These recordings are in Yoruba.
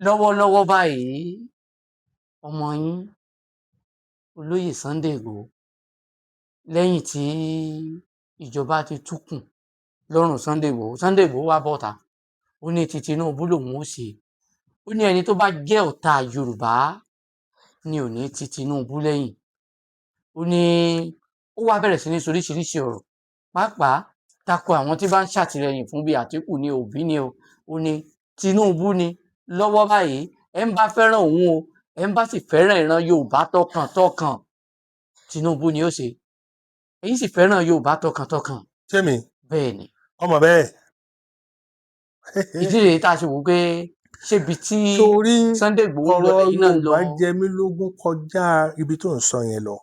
Lọ́wọ́lọ́wọ́ báyìí, ọmọ yín olóyè Sunday Ìgbòho, lẹ́yìn tí ìjọba ti túkùn lọ́rùn Sunday Ìgbòho, Sunday Ìgbòho wá bọ́ta, ó ní ti Tinubu lòun ó ṣe. Ó ní ẹni tó bá jẹ́ ọ̀tá Yorùbá ni ò ní ti Tinubu lẹ́yìn. Ó ní ó wá bẹ̀rẹ̀ sí ní soríṣiríṣi ọ̀rọ̀, pàápàá tako àwọn tí bá ń ṣàtìlẹ́yìn fún bíi Àtíkù ní Òbí ní o. Ó ní Tinubu ni lọ́wọ́ báyìí, ẹ̀ ń bá fẹ́ràn òun o, ẹ̀ ń bá sì fẹ́ràn ìran Yorùbá tọkàntọkàn, Tinubu ni ó ṣe. Èyí sì fẹ́ràn Yorùbá tọkàntọkàn. Sẹ́mi? Bẹ́ẹ̀ ni. Ọmọ bẹ́ẹ̀. Ìdí rèé tá a ṣe wò ó pé ṣébi tí Torí Sunday Igboho lọ ọ̀rọ̀ lẹ́yìn náà lọ. Yorùbá jẹ mí lógún kọjá ibi tó ń sọ yẹn lọ.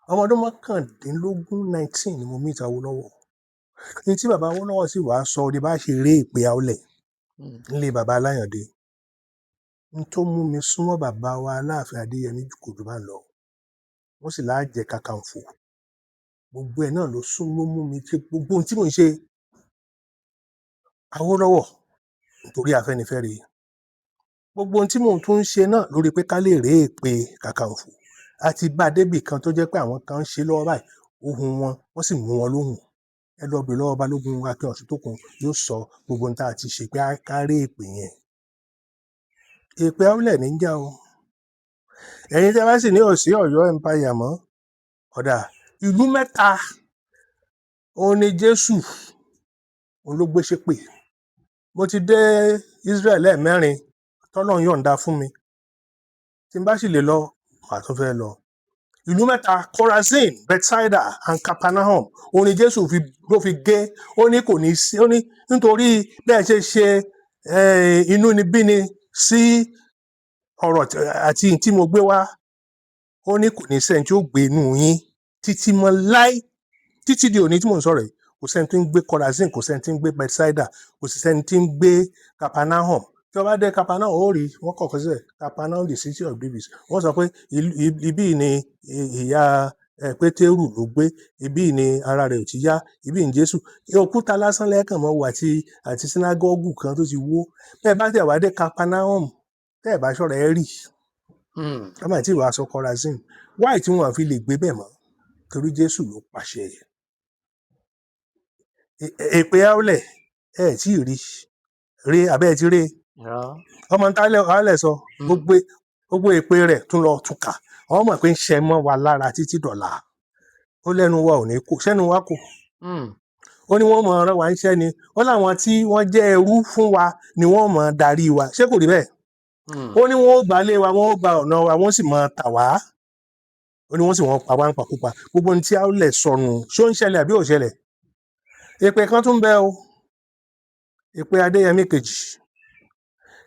Ọmọ ọdún 19, 19 ni mo meet Awólọ́wọ̀. Ní tí bàbá Awólọ́wọ̀ sì wàá sọ ní bá ṣe eré ìpè àwọlẹ̀ nílé bàbá Aláyàndé. N tó mú mi súnmọ́ bàbá wa Aláàfin Adéyẹmí kò jù bá ń lọ. Wọ́n sì láà jẹ Kakanfò. Gbogbo ẹ̀ náà ló sún ló mú mi ṣe gbogbo ohun tí mò ń ṣe. Awólọ́wọ̀ nítorí Afẹ́nifẹ́re. Gbogbo ohun tí mò ń tún ṣe náà lórí pé ká lè ré èpè Kakanfò. A ti bá a débì kan tó jẹ́ pé àwọn kan ń ṣe lọ́wọ́ báyìí, ohùn wọn, wọ́n sì mú wọn lóhùn. Ẹ lọ bèèrè lọ́wọ́ Balógun Akin Ọ̀ṣuntókun, yóò sọ gbogbo ohun tá a ti ṣe pé ká ré èpè yẹn. Èpè Awólẹ̀ ní ń jà o. Ẹ̀yin tí a bá sì ní òsì Ọ̀yọ́ empire mọ́, ọ̀dà ìlú mẹ́ta òun ni Jésù òun ló gbé ṣépè. Mo ti dé Israel lẹ́ẹ̀mẹ́rin tọ́lọ́run yọ̀ǹda fún mi. Tí n bá sì lè lọ, màá tún fẹ́ lọ. Ìlú mẹ́ta, Chorazin, Bethsaida and Capernaum, òun ni Jésù fi ló fi gé. Ó ní kò ní sí, ó ní nítorí bẹ́ẹ̀ ṣe ṣe inúnibíni sí ọ̀rọ̀ àti tí mo gbé wá, ó ní kò ní sẹ́ni tí ó gbé inú yín títí mọ́ láí, títí di òní tí mò ń sọ̀rọ̀ yìí. Kò sẹ́ni tí ń gbé Chorazin, kò sẹ́ni tí ń gbé Bethsaida, kò sì sẹ́ni tí ń gbé Capernaum. Tí wọ́n bá dé Capernaum, ó rí wọ́n kọ̀ọ̀kan sílẹ̀, Capernaum, the city of David. Wọ́n sọ pé ibí ni ìyá Pétérù ló gbé, ibí ni ara rẹ̀ ò ti yá, ibí ni Jésù. Òkúta lásán lẹ́ẹ̀kan mọ́ wò àti sínágọ́gù kan tó ti wó. Bẹ́ẹ̀ bá tẹ̀ wá dé Capernaum, tẹ́ ẹ̀ bá ṣọ́ra ẹ rì. Ká má tí ì wá sọ Chorazin. Why tí wọ́n fi lè gbé bẹ́ẹ̀ mọ́? Torí Jésù ló pàṣẹ. Èpè Awólẹ̀ ẹ tí ì rí rí abẹ́ ẹ ti rí? Irọ́. Ọmọ tá Awólẹ̀ sọ gbogbo èpè rẹ̀ tún lọ tún kà. Wọ́n mọ̀ pé ń ṣẹ mọ́ wa lára títí dọ̀la. Ó lẹ́nu wa ò ní kó sẹ́nu wa kò. Ó ní wọ́n mọ̀ ọ̀rọ̀ wa ń ṣẹ́ ni. Ó láwọn tí wọ́n jẹ́ ẹrú fún wa ni wọ́n mọ̀ darí wa. Ṣé kò rí bẹ́ẹ̀? Ó ní wọ́n ó gba ilé wa, wọ́n ó gba ọ̀nà wa, wọ́n sì mọ̀ tà wá. Ó ní wọ́n sì wọ́n pa wá ń pakúpa. Gbogbo ohun tí Awólẹ̀ sọnù, ṣó ń ṣẹlẹ̀ àbí ò ṣẹlẹ̀? Èpè kan tún bẹ o, èpè Adéyẹmí kejì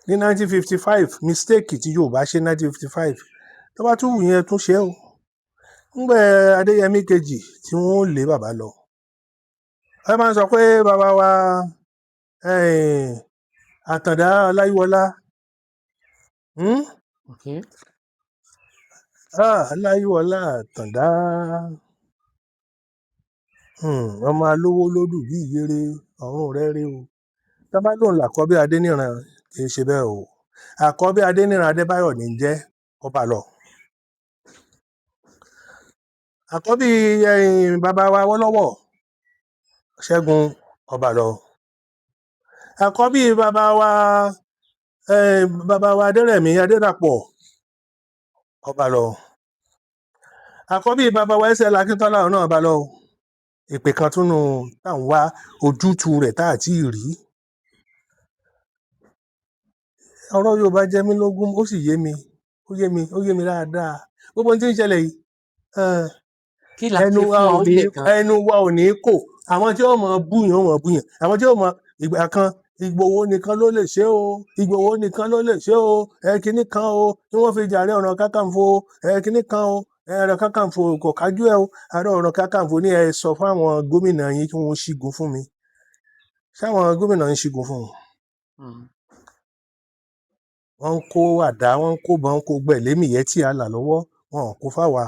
ní 1955. Mistake tí Yorùbá ṣe 1955, tó bá tún wù yẹn tún ṣe o. Ńgbẹ Adéyẹmí kejì tí wọ́n ó lé bàbá lọ, ẹ máa ń sọ pé bàbá wa Àtàndá Ọláyíwọlá, Okay. Ah, Ọláyíwọlá Àtàndá, ọmọ alówó lódù bí ìyèrè ọ̀run rẹ̀ rè o. Tá bá lóun làkọ́bí Adéníran, kì í ṣe bẹ́ẹ̀ o. Àkọ́bí Adéníran Adébáyọ̀ ní í jẹ́ ọba lọ. Àkọ́bí bàbá wa Awólọ́wọ̀ Ṣẹ́gun ọba lọ. Àkọ́bí bàbá wa Adérẹ̀mí Adédàpọ̀ ọba lọ. Àkọ́bí bàbá wa S.L. Akíntọ́lá náà ọba lọ o. Èpè kan tún nù tá à ń wá ojútùú rẹ̀ tá à tí ì rí. Ọ̀rọ̀ Yorùbá jẹ mí lógún, ó sì yé mi, ó yé mi, ó yé mi dáadáa. Gbogbo ohun tí ń ṣẹlẹ̀ yìí, Kí la ẹnu ṣe wa fún ò ní Awólẹ̀ gan? Ẹnu wa ò ní kò. Àwọn tí ó mọ búyàn ó mọ búyàn, àwọn tí ó mọ ìgbà kan, Ìgbòho nìkan ló lè ṣe o, Ìgbòho nìkan ló lè ṣe o, ẹ kinní kan o tí wọ́n fi jàre Ọ̀nà Kakanfò, ẹ kinní kan o, ẹ Ọ̀nà Kakanfò kò kájú ẹ o. Ààrẹ Ọ̀nà Kakanfò ní ẹ sọ fáwọn gómìnà yín kí wọ́n ṣígun fún mi. Ṣáwọn gómìnà ń ṣígun fún un? Wọ́n ń kó àdá, wọ́n ń kó bọn, ń kó gbẹ̀lémìyẹ́ tí a là lọ́wọ́ wọn ò kó fáwa.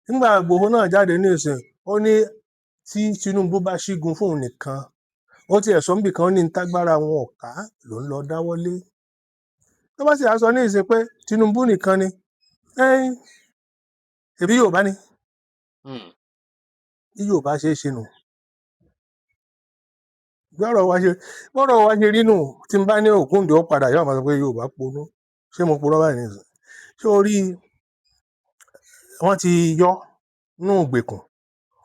Nígbà Ìgbòho náà jáde ní ìsìn, ó ní Tí Tinubu bá ṣígun fóun nìkan, ó tiẹ̀ sọ níbì kan, ó ní ní tágbára wọn ò ká ló ń lọ dáwọ́lé. Tó bá sì á sọ ní ìsìn pé Tinubu nìkan ni, ṣebí Yorùbá ni. Bí Yorùbá ṣe é ṣe nù, bọ́rọ̀ wa ṣe rí nù. Tí n bá ní Ògúndé ó padà yóò máa sọ pé Yorùbá ponú. Ṣé mo purọ́ báyìí nìyẹn? Ṣé o rí wọ́n ti yọ nù ìgbèkùn,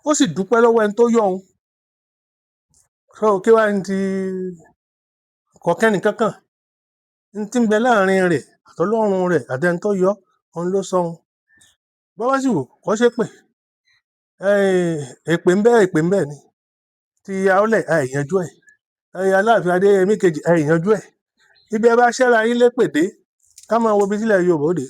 ó sì dúpẹ́ lọ́wọ́ ẹni tó yọ òun. So kí wàá ní ti kọ̀kẹ́nì kankan ní tí ń bẹ láàrin rẹ̀ àtọlọ́run rẹ̀ àtẹni tó yọ òun ló sọ òun. Bọ́ bá sì wò kọ́ ṣe pé èpè ń bẹ, èpè ń bẹ ni ti Aólẹ̀ àìyanjú ẹ̀, Aláàfin Adéyẹmí kejì àìyanjú ẹ̀. Ibi ẹ bá ṣẹ́ra yín lépèdé, ká máa wo ibi tílẹ̀ Yorùbá ó dé.